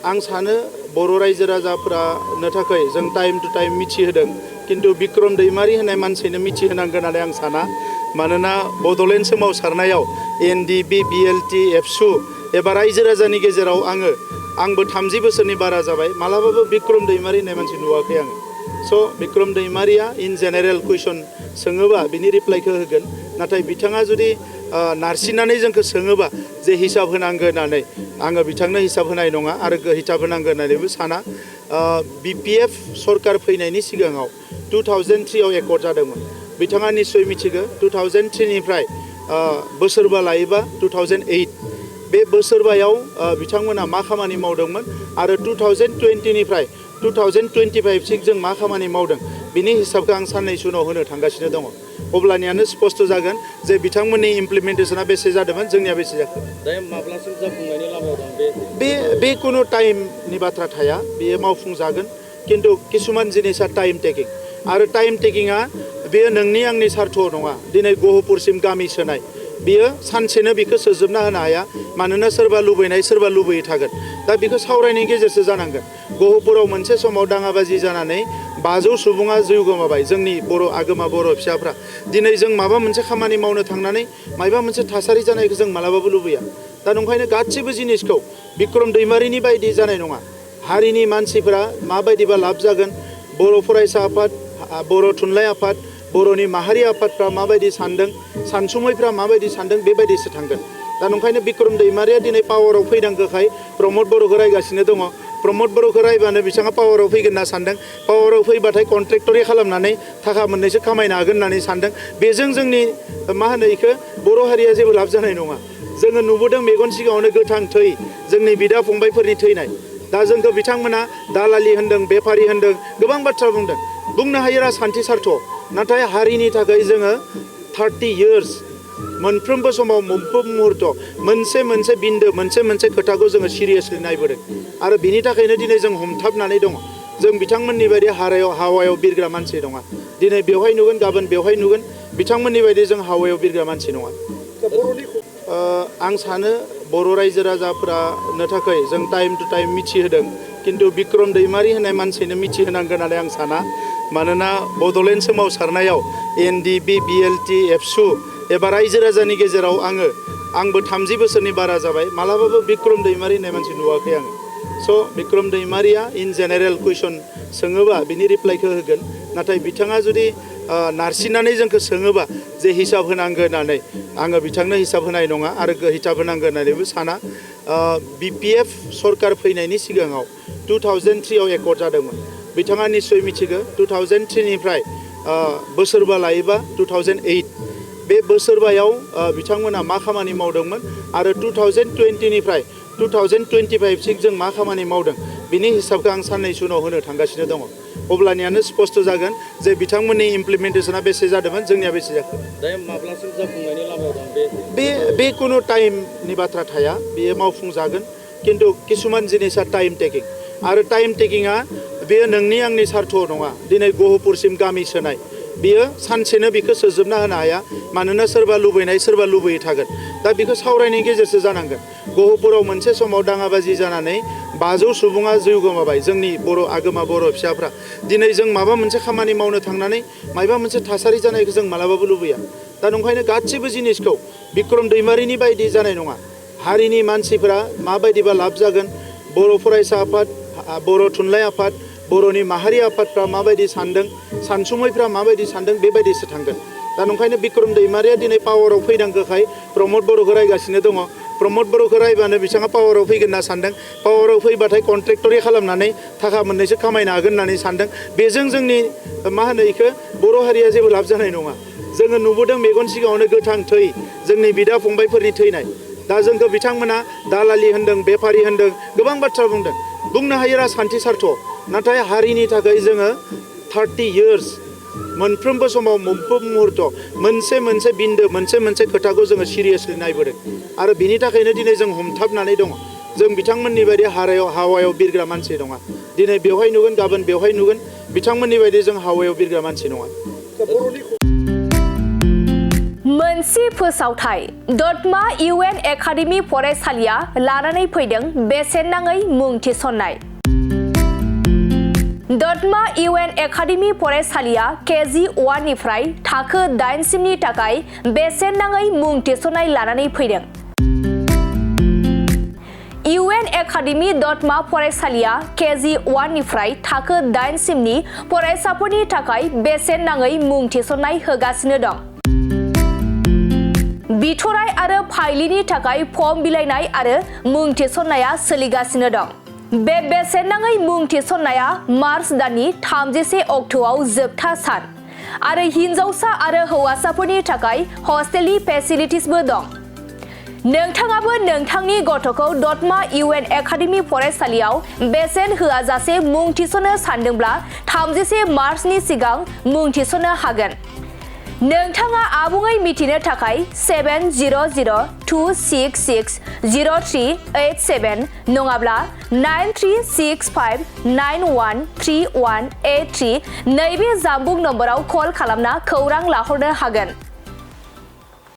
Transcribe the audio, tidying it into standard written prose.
आं सानो बर' रायजो राजाफोरानो थाखाय जों टाइम टु टाइम मिथिहोदों किन्तु बिक्रम दैमारी होननाय मानसिनो मिथिहोनांगोन होननानै आं साना मानोना बड'लेण्ड सोमावसारनायाव एनडिबि बिएलटि एबसु एबा रायजो राजानि गेजेराव आंबो 30 बोसोरनि बारा जाबाय मालाबाबो बिक्रम दैमारी होननाय मानसि नुवाखै आङो स' बिक्रम दैमारीया इन जेनेरेल कुइसन सोङोबा बिनि रिप्लाइखौ होगोन नाथाय बिथाङा जुदि नारसिननानै जोंखौ सोङोबा जे हिसाब होनांगोन होननानै आङो बिथांनो हिसाब होनाय नङा आरो हिसाब होनांगोन होननानैबो साना बिपिएफ सरकार फैनायनि सिगाङाव 2003 आव एकर्ड जादोंमोन बिथाङा निश्चय मिथिगौ 2003 निफ्राय बोसोरबा लायोबा 2008 बे बोसोरबायाव बिथांमोना मा खामानि मावदोंमोन आरो 2020 निफ्राय 2025 सिम जों मा खामानि मावदों बिनि हिसाबखौ आं साननैसो उनाव होनो थांगासिनो दङ अब्लानियानो स्पष्ट जागोन जे बिथांमोननि इमप्लिमेन्टेशना बेसे जादोंमोन जोंनिया बेसे जाखो दा माब्लासिम जाफुंनायनि लामायाव दं बे कुनु टाइमनि बाथ्रा थाया बेयो मावफुंजागोन किन्तु किसुमान जिनिसा टाइम टेकिं आरो टाइम टेकिंआ बेयो नोंनि आंनि सार्थ नङा दिनै गहपुरसिम गामि सोनाय बियो सानसेनो बिखौ सोजोबना होनो हाया मानोना सोरबा लुबैनाय सोरबा लुबैयै थागोन दा बिखौ सावरायनायनि गेजेरजों जानांगोन गहपुराव मोनसे समाव दाङाबाजि जानानै 500 सुबुङा जिउ गोमाबाय जोंनि बर' आगोमा बर' फिसाफ्रा दिनै जों माबा मोनसे खामानि मावनो थांनानै माबा मोनसे थासारि जानायखौ जों मालाबाबो लुबैया दा नंखायनो गासिबो जिनिसखौ बिक्रम दैमारीनि बायदि जानाय नङा हारिनि मानसिफोरा माबायदिबा लाब जागोन बर' फरायसा आफाद बर' थुनलाइ आफाद बर'नि माहारि आफादफ्रा माबायदि सानदों सानसुमैफ्रा माबायदि सानदों बेबायदिसो थांगोन दा नंखायनो बिक्रम दैमारीया दिनै पावाराव फैनांगौखाय प्रमद बर'खौ रायगासिनो दङ प्रमद बर'खौ रायबानो बिथाङा पावाराव फैगोन होनना सानदों पावाराव फैबाथाय कन्ट्रेक्टरि खालामनानै थाखा मोननैसो खामायनो हागोन होननानै सानदों बेजों जोंनि मा होनो इखो बर' हारिया जेबो लाब जानाय नङा जोङो नुबोदों मेगन सिगाङावनो गोथां थै जोंनि बिदा फंबायफोरनि थैनाय दा जोंखौ बिथांमोना दालालि होनदों बेफारि होनदों गोबां बाथ्रा बुंनो हायो राजखान्थि सार्थ नाथाय हारिनि थाखाय जोङो 30 इयार्स मोनफ्रोमबो समाव मोनफ्रोम मुहूर्त मोनसे बिन्दो मोनसे खोथाखौ जोङो सिरियासलि नायबोदों आरो बिनि थाखायनो दिनै जों हमथाबनानै दङ जों बिथांमोननि बायदि हावायाव बिरग्रा मानसि नङा दिनै बेवहाय नुगोन गाबोन बेवहाय नुगोन बिथांमोननि बायदि जों हावायाव बिरग्रा मानसि नङा आं सानो बर' रायजो राजाफोरानो थाखाय जों टाइम टु टाइम मिथिहोदों किन्तु बिक्रम दैमारी होननाय मानसिनो मिथिहोनांगोन होननानै आं साना मानोना बड'लेण्ड सोमावसारनायाव एनडिबि बिएलटि एबसु एबा रायजो राजानि गेजेराव आंबो 30 बोसोरनि बारा जाबाय मालाबाबो बिक्रम दैमारी होननाय मानसि नुवाखै आङो स' बिक्रम दैमारीया इन जेनेरेल कुइसन सोङोबा बिनि रिप्लाइखौ होगोन नाथाय बिथाङा जुदि नारसिननानै जोंखौ सोङोबा जे हिसाब होनांगोन होननानै आङो बिथांनो हिसाब होनाय नङा आरो हिसाब होनांगोन होननानैबो साना बिपिएफ सरकार फैनायनि सिगाङाव 2003 आव एकर्ड जादोंमोन बिथाङा निश्चय मिथिगौ 2003 निफ्राय बोसोरबा लायोबा 2008 बे बोसोरबायाव बिथांमोना मा खामानि मावदोंमोन आरो 2020 निफ्राय 2025 सिम जों मा खामानि मावदों बिनि हिसाबखौ आं साननैसो उनाव होनो थांगासिनो दङ अब्लानियानो स्पष्ट जागोन जे बिथांमोननि इमप्लिमेन्टेशना बेसे जादोंमोन जोंनिया बेसे जाखो दा माब्लासिम जाफुंनायनि लामायाव दं बे कुनु टाइमनि बाथ्रा थाया बेयो मावफुंजागोन किन्तु किसुमान जिनिसा टाइम टेकिं आरो टाइम टेकिंआ बेयो नोंनि आंनि सार्थ नङा दिनै गहपुरसिम गामि सोनाय बियो सानसेनो बिखौ सोजोबना होनो हाया मानोना सोरबा लुबैनाय सोरबा लुबैयै थागोन दा बिखौ सावरायनायनि गेजेरजों जानांगोन गहपुराव मोनसे समाव दाङाबाजि जानानै 500 सुबुङा जिउ गोमाबाय जोंनि बर' आगोमा बर' फिसाफ्रा दिनै जों माबा मोनसे खामानि मावनो थांनानै माबा मोनसे थासारि जानायखौ जों मालाबाबो लुबैया दा नंखायनो गासिबो जिनिसखौ बिक्रम दैमारीनि बायदि जानाय नङा हारिनि मानसिफोरा माबायदिबा लाब जागोन बर' फरायसा आफाद बर' थुनलाइ आफाद बर'नि माहारि आफादफ्रा माबायदि सानदों सानसुमैफ्रा माबायदि सानदों बेबायदिसो थांगोन दा नंखायनो बिक्रम दैमारीया दिनै पावाराव फैनांगौखाय प्रमद बर'खौ रायगासिनो दङ प्रमद बर'खौ रायबानो बिथाङा पावाराव फैगोन होनना सानदों पावाराव फैबाथाय कन्ट्रेक्टरि खालामनानै थाखा मोननैसो खामायनो हागोन होननानै सानदों बेजों जोंनि मा होनो इखो बर' हारिया जेबो लाब जानाय नङा जोङो नुबोदों मेगन सिगाङावनो गोथां थै जोंनि बिदा फंबायफोरनि थैनाय दा जोंखौ बिथांमोना दालालि होनदों बेफारि होनदों गोबां बाथ्रा बुंनो हायो राजखान्थि सार्थ नाथाय हारिनि थाखाय जोङो 30 इयार्स मोनफ्रोमबो समाव मोनफ्रोम मुहूर्त मोनसे बिन्दो मोनसे खोथाखौ जोङो सिरियासलि नायबोदों आरो बिनि थाखायनो दिनै जों हमथाबनानै दङ जों बिथांमोननि बायदि हावायाव बिरग्रा मानसि नङा दिनै बेवहाय नुगोन गाबोन बेवहाय नुगोन बिथांमोननि बायदि जों हावायाव बिरग्रा मानसि नङा मोनसे फोसावथाय दतमा UN एकाडेमि फरायसालिया लानानै फैदों बेसेन नाङै मुं थिसननाय। दतमा UN एकाडेमि फरायसालिया KG 1 निफ्राय थाखो 8 सिमनि थाखाय बेसेन नाङै मुं थिसननाय लानानै फैदों। UN एकाडेमि दतमा फरायसालिया KG 1 निफ्राय थाखो 8 सिमनि फरायसाफोरनि थाखाय बेसेन नाङै मुं थिसननाय होगासिनो दं। बिथराय आरो फाइलिनि थाखाय फर्म बिलाइनाय आरो मुं थिसननाया सोलिगासिनो दं। बे बेसेन नाङै मुं थिसननाया मार्च दाननि 31 अक्ट'आव जोबथा सान आरो हिनजावसा आरो हौवासाफोरनि थाखाय हस्टेलनि फेसिलिटिसबो दं। नोंथाङाबो नोंथांनि गथ'खौ दतमा UN एकाडेमि फरायसालियाव बेसेन होआजासे मुं थिसननो सानदोंब्ला 31 मार्चनि सिगां मुं थिसननो हागोन। नोंथाङा आबुङै मिथिनो थाखाय 700266038 नङाब्ला 9365913183 नैबे जानबुं नम्बराव कल खालामना खौरां लाहरनो हागोन।